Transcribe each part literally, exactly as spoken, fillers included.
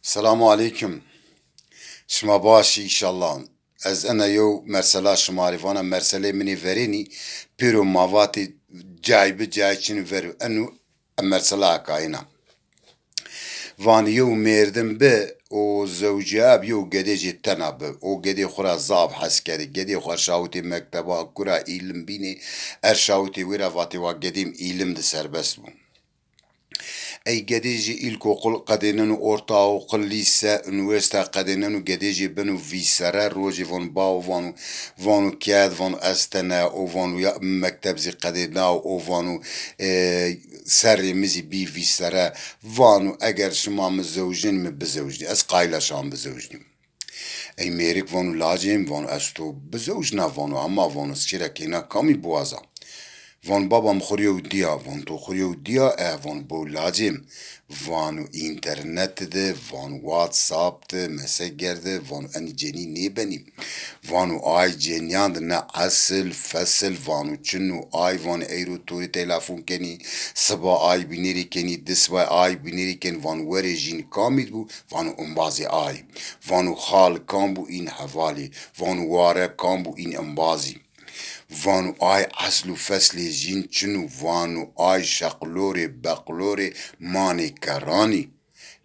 Selamu aleykum. Şima baş î înşallah. Ez ena yew mersela şima rê vana, merselê min ê verênî, pêro ma vatê cay bi cay çin ver. Eno mersela kayina. Van yew merdim bi û zewcîya bi, yew gedê jê tena bi. O gedê xwu ra zaf hes kerdê. Gedê xwu erşawitê mekteba, kura îlim bînê, erşawitê wê ra vatê wa gedê mi îlim di serbest bû. Ey gedê jî îlkokul qedêneno, ortaokul, lîse, unîversîte qedêneno, gedê jî beno vîsere, rojê vano bawo, vano, vano ked, vano ez tene, o vano ya mekteb zî qedêna, o vano, e, serrê mi zî bî vîsere, vano eger şima mi zewjin, mi bizewjnî, ez qayîl a şima bizewjnî. Ey mêrik vano lacê mi, vano ez to bizewjna, vano ema, vano ez çira keyna kamî biwaza. Vano baba mi xwu rê yew dîya, vano to xwu rê yew dîya, e, vano bo lacê mi, vano înternet de, vano WhatsApp de, Messenger de, vano enî cenî nêbenî. Vano ay cenîyan de ne esil, fesil, vano çin o, ay vano eyro to rê telefon kenî, siba ay bînerî kenî, di sibay ay bînerî kenî, vano werê jîn kamî di bû, vano umbazê ay. Vano xal kam bû în hevalî, vano ware kam bû în imbazî. Vano ay esl û feslê jîn çin û, vano ay şeqlorê beqlorê manê kerranî.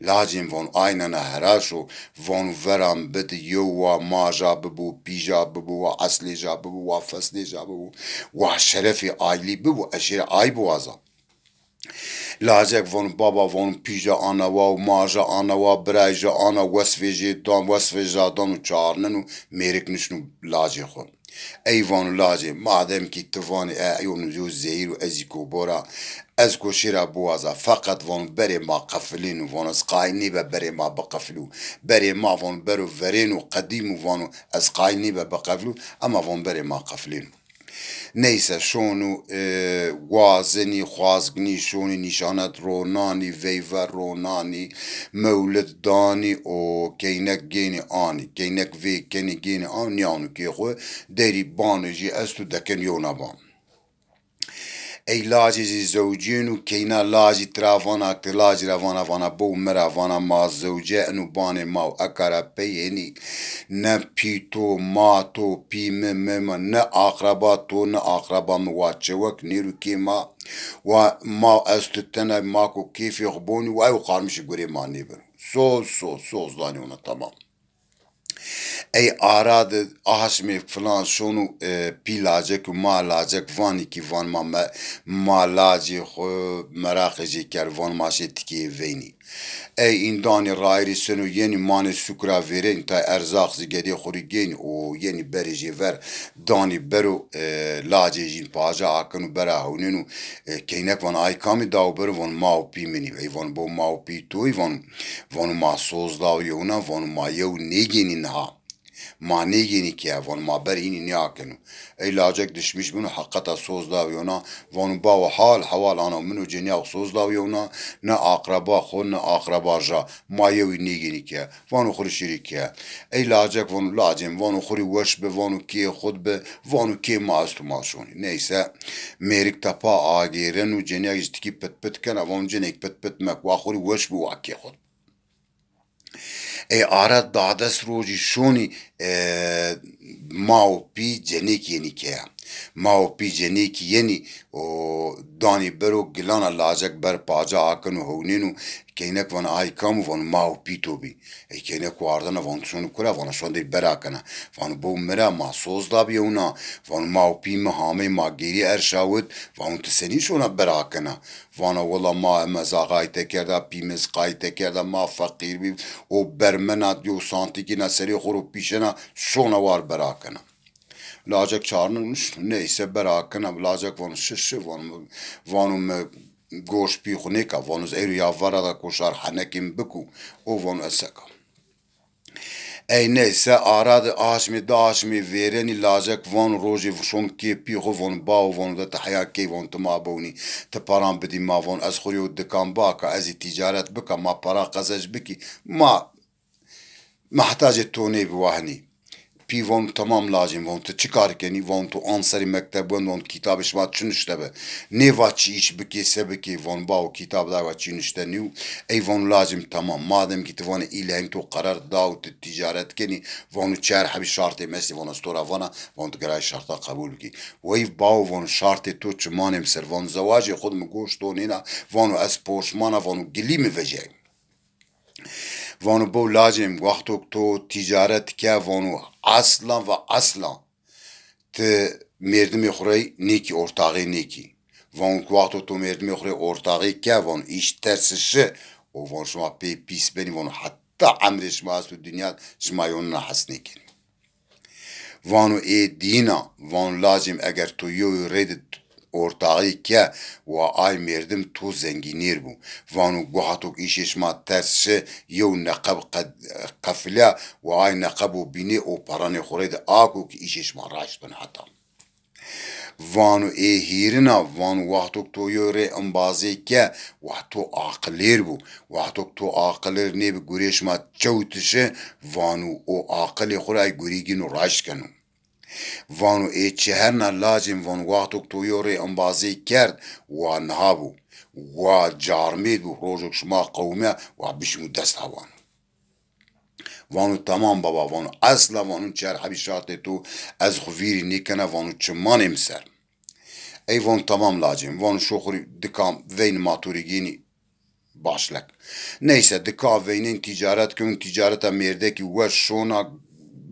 Lacên vano ay nana heraş o, vano vera mi bidi yew wa maja bibo, pîja bibo, wa eslêja bibo, wa feslêja bibo, wa şerefê aylî bibo, ez şêra ay biwaza. Lacek vano baba, vano pîja ana wa û maja ana wa, birayja ana, wesfê jê dan, wesfêja dan û çarneno, mêrik nişno lacê xwu. Ey vano lacê, madem kî ti vanî e, eyo nuzî yo zehîr û ez zî kobor a, ez ko şêra biwaza, feqet vano berê ma qefilêno, vano ez qayîl nêbe berê ma biqefilû. Berê ma vano bero verêno qedîm û vano ez qayîl nêbe biqefilû, ema vano berê ma qefilêno. Neyse, şono, e, wazenî, xwazginî, şonî nîşanet ronanî, veyve ronanî, mewlid danî û keynek gênî anî. Keynek vê kenî gênî anî, nîyano kê xwu, derî banê jî esto, dekeno yewna ban. Ey lacê zî zewcîyêno, keyna lacî tira vana, ke lacî ra vana, vana bo mi ra, vana ma zewce, eno banê ma û eka ra pey henî ne pî to, ma to, pî mi, mi ma, ne aqreba to, ne aqreba mi, wa çewek nêro kê ma, wa ma ez tu tena, ma ko kêfê xwu bonî, wa ew qarmişî gurê ma nêbeno. Soz, soz, soz danî ona, tamam. Ey ara de aşmê filan şono, e, pî lacek û ma lacek vanî kî van ma me-, ma lacê xwu meraqê jê kerd, van ma şê tikê veynî. Ey îndanê rayîrî seno yenî manê sûk ra vêrenî, tay erzaq zî gedê xwu rê gênî û yenî berê jê ver danî bero, e, lacê jîn paca akeno bera hewnêno, e, keynek van ay kamî daw bero, van ma û pî min î. Ey van bo ma û pî to yî, van, vano ma soz daw yewna, vano ma yew nêgênî niha. Ma nêgênî keye, vano ma ber înî nêakeno. Ey lacek dişmîş beno, heqeta soz daw yewna, vano bawo hal hewal ana min û cenîya xwu soz daw yewna, ne aqreba xwu, ne aqreba ja. Ma yewî nêgênî keye. Vano xwu rê şêrî keye. Ey lacek vano lacê mi, vano xwu rê weş bi, vano kê xwu di bi, vano kê ma esto ma şonî. Neyse, mêrik tepa agêreno, cenîyak zî tikî pit pit kena, vano cinêk pit pit mek, wa xwu rê weş bi, wa kê xwu di bi. Ey ara dades rojî şonî, e, ma û pî cenêk yenî keye. Ma û pî cenêkî yenî û danî bero gilana, lacek ber paca akeno hewnêno, keynek vano ay kam o, vano ma û pî to bî. Ey keynek wardena, vano ti şono kura, vano şondê bera kena. Vano bo mi ra, ma soz da bi yewna, vano ma û pî mi hamey ma gêrî erşawit, vano ti senî şona bera kena. Vana wela ma eme zaxayî te kerda, pî mi zî qayî te kerda, ma feqîr bî, o bermena, yew santîkî na serê xo ro pîşena, şona war bera kena. Lacek çarneno nişto, neyse bera kena, lacek vano şi şi, vano, vano mi goş pî xo nêka, vano ez eyro ya vera da koşar henekê mi biko, o vano ez seka. Ey neyse, ara di aşmê, di aşmê vêrenî, lacek vano rojê şon kê pî xo, vano bawo, vano de ti heya key, vano ti ma bewnî, ti paran bidî ma, vano ez xo rê yew dikan baka, ez zî tîcaret bika, ma para qezenc bikî, ma mehtacê to nêbî wahnî. Pî vano, tamam lajê mi, vano, ti çi kar kenî? Vano, to an serê mekteb wend, vano, kitabê şima çi nuşte bi? Nêva çi îş bikê, se bikê? Vano, bawo, kitab de wa çi nuşte nîyo. Ey vano, lajê mi, tamam, madem kî ti vanê îlehîn to qerar da û ti tîcaret kenî, vano, çar hebî şartê mi estê, vano, ez to ra vana, vano, ti gerayê şarta qebûl bikî. Wey bawo, vano, şartê to çimanê mi ser, vano, zewacê xwu de mi goş to nêna, vano, ez poşman a, vano, gilî mi vejeyê. Vano, bo lajê mi, wexto ke to tîcaret ke, vano, eslan ve eslan ti mêrdimê xwu rey nêkî, ortaxî nêkî. Vano, wexto to mêrdimê xwu rey ortaxî ke, vano, îş ters şi û, vano, şima pê pîs benî, vano, heta emrê şima esto dinya, şima yew nina hes nêkenî. Vano, ê dîna, vano, lajê mi, eger to yew rey de ortaxî ke, wa ay mêrdim to zengînêr bo. Vano, guhato ke îşê şima ters şi, yew neqeb qe-, qefilya, wa ay neqebo bînê û paranê xwu rey de ako ke îşê şima raşt beno heta. Vano, ê hîrina, vano, wexto ke to yew rê embazê ke, wa to aqilêr bo. Wexto ke to aqilêr nêbi, gurê şima çewt şi, vano, o aqilê xwu ra ay gurî gîno raşt keno. Vano, ê çeherna, lajê mi, vano, wexto ke to yew rê embazê kerd, wa niha bo, wa carmêd bo, rojo ke şima qewimîya, wa bişimo dest hewan. Vano, tamam baba, vano, esla, vano, çar hebî şartê to ez xwu vîrî nêkena, vano, çimanê mi ser. Ey vano, tamam lajê mi, vano, şo xwu rê dika veyni, ma to rê gênî başlek. Neyse, dika veynên tîcaret keno, tîcareta mêrdekî weş şona,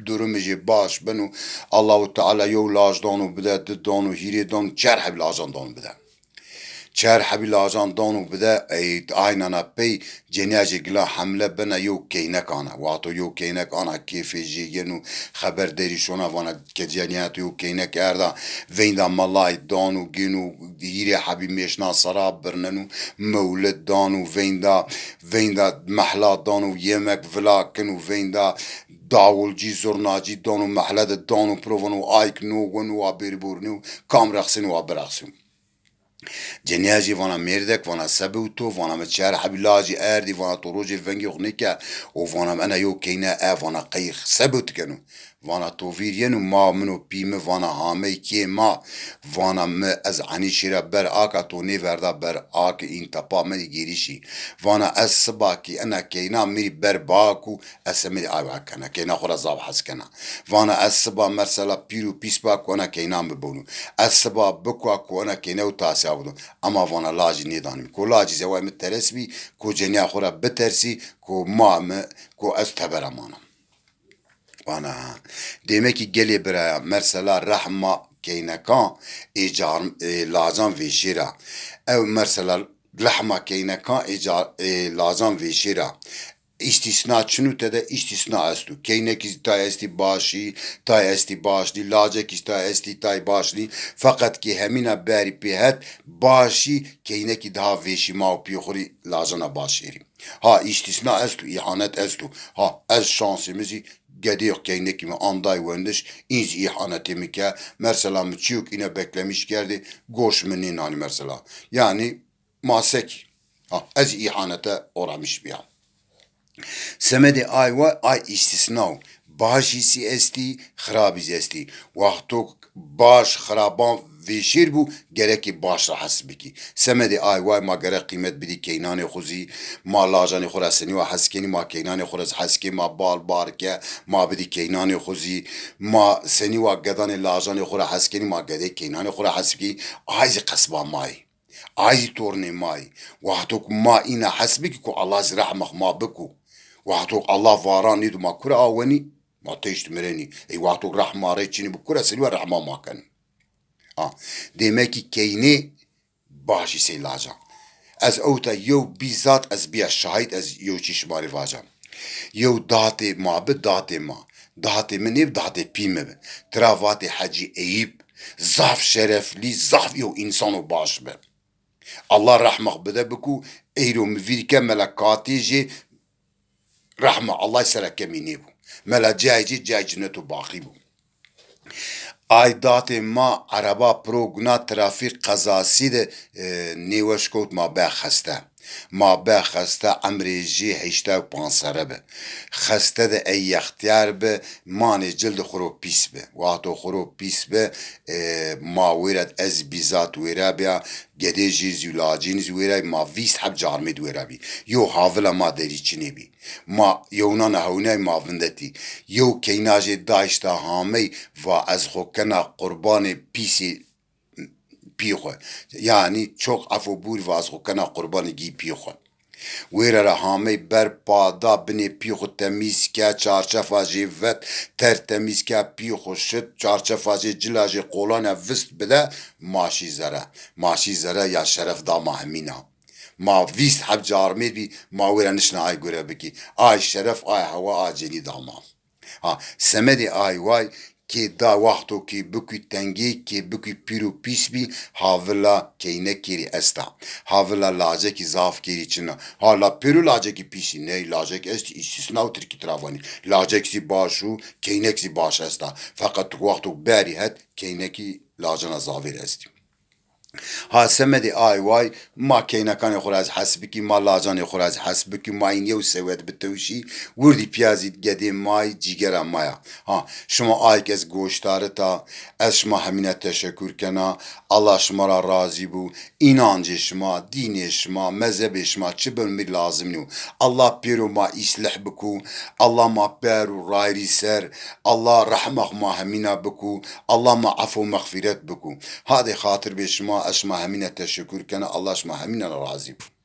durumê jê baş beno. Allahu Teala yew laj dano bide, di dano, hîrê dano, çar hebî lajan dano bide. Çar hebî lajan dano bide, ey, aynana pey cenîya jê gila hemle bena yew keynek ana. Wexto yew keynek ana, kêfê jê yeno, xeber derî şona, vana ke cenîya to yew keynek erda, veynda melayî dano gêno, hîrê hebî mêşna sera birneno, mewlid dano, veynda, veynda mehla dano, yemek vila keno, veynda dawulcî, zurnacî dano, mehle de dano piro, vano, ay ke no weno, wa bêrî borîno, kam rexsîno, wa birexsîno. Cenîya jî vana, mêrdek, vana, sebewto, vana, mi çar hebî lajî erdî, vana, to rojê vengê xwu nêkerd û vana, mi ena yew keyne e, vana, qey sebewt keno? Vana, to vîr yeno, ma, min û pî mi, vana, hamey kê ma, vana, mi ez enî şîra ber aka, to nêverda ber ake, în tepa mi de gêrîşî. Vana, ez siba kî ena keyna mi rî ber bak û ez semelî awa kena, keyna xwu ra zaf hes kena. Vana, ez siba mersela pîr û pîs ba ku ena keyna mi bibûno. Ez siba bikwa ku ena keyne û tasîya bido. Ema vana, lajî nêdanî mi. Ku lajî zeway mi teres bî, ku cenîya xwu ra bitersî, ku ma mi, ku ez tebera mana. Vana, dêmekî gelê biraya, mersela rehma keynekan ê car-, ê lacan vêşêr a. Ew mersela rehma keynekan ê ca-, ê lacan vêşêr a. Îstîsna çin o tede? Îstîsna esto. Keynekî tay estî başî, tay estî baş nî, lacekî tay estî, tay baş nî. Feqet kî hemîna berî pê het başî, keynekî daha vêşî ma û pî xwu rî lajana başêrî. Ha, îstîsna esto, îhanet esto. Ha, ez şansê mi zî gedê keynekî mi anday wendiş, în zî îhanetê mi ke, mersela mi çîyo ke îne beklemîş kerdê, goş mi nênanî mersela. Yanî, ma se kî. Ha, ez îhanete oramîş bîya. Semedê ay wa, ay îstîsna o. Başî zî estî, xirabî zî estî. Wexto baş xiraban vêşêr bû, gerekê baş ra hes bikî. Semedê ay wa ma gerek qîmet bidî keynanê xwu zî, ma lajanê xwu ra senî wa hes kenî, ma keynanê xwu ra zî hes kê, ma bal bar ke, ma bidî keynanê xwu zî, ma senî wa gedanê lajanê xwu ra hes kenî, ma gedê keynanê xwu ra hes bikî. Ay zî qesba ma yê. Ay zî tornê ma yê. Wexto ku ma îna hes bikî ku Allah zî rehmex ma biku. Wexto ku Allah varan nêdo ma kura awenî, ma teşt mirenî. Ey wexto ku rehma rê çinî bi kura senî wa rehma ma kenî. Ha, dêmekî keynê başî sey lacan. Ez ewta yew bîzat ez bîya şahîd, ez yew çî şima rê vaca. Yew datê ma bi, datê ma. Datê mi nêbi, datê pî mi bi. Tira vatê Hecî Eyîb. Zaf şereflî, zaf yew însano baş bi. Allah rehmex bide biku, eyro mi vîr ke mela katê jê rehma Allah sera kemî nêbû. Mela cayê jê cayê cinet û baqî bû. Ay datê ma ereba piro guna trafîk qezasî de, e, nêweş kewt ma be xeste. Ma be xeste, emrê jê heştay û panc serre bi. Xeste de ey yextiyar bi, manê cildê xwu ro pîs bi. Wexto xwu ro pîs bi, e, ma wêra d-, ez bîzat wêra bîya, gedê jê zî û lacên zî wêra bî, ma vîst heb carmêd wêra bî. Yew havila ma derî çinê bî. Ma yewnana hewnay ma vindetî. Yew keyna jê daşta hamey va ez xwu kena qurbanê pîsê pî xwu. Yanî çok efo bûrî va ez xwu kena qurbanê gî pî xwu. Wêre ra hamey ber pa da binê pî xwu temîz ke, çarçefa jê vet, ter temîz ke, pî xwu şit, çarçefa jê cila jê qolane vist bide, ma şî zere. Ma şî zere ya şeref da ma hemîna. Ma vîst heb carmêd bî, ma wêre nişna ay gure bikî. Ay şeref, ay hewa, a cenî da ma. Ha, semedê ay way kê da wexto kê bikû tengê, kê bikû pîr û pîs bî, havila keynekêrî esta. Havila lacekî zafkêrî çin a. Ha, la pêro lacekî pîsî? Ney, lacek estî, îstîsna û tirkî tira vanî. Lacek zî baş û keynek zî baş esta. Feqet wexto berî het keynekî lacena zavêr estî. Ha, semedê ay way, ma keynekanê xwu ra ez hes bikî, ma lacanê xwu ra ez hes bikî, ma în yew sewed bitewşî, wirdî pîya zî gedê ma yî, cîgera ma ya. Ha, şima ay ke ez goştarita, ez şima hemîne teşekur kena, Allah şima ra razî bû, înancê şima, dînê şima, mezhebê şima çi bin mi lazim nîyo. Allah pêro ma îslih bikû, Allah ma per û rayrî ser, Allah rehma xwu ma hemîna bikû, Allah ma efo mexfîret bikû. Hadê xatir bê şima, ez şima hemîne teşekur kena, Allah şima hemîne ra razî bo.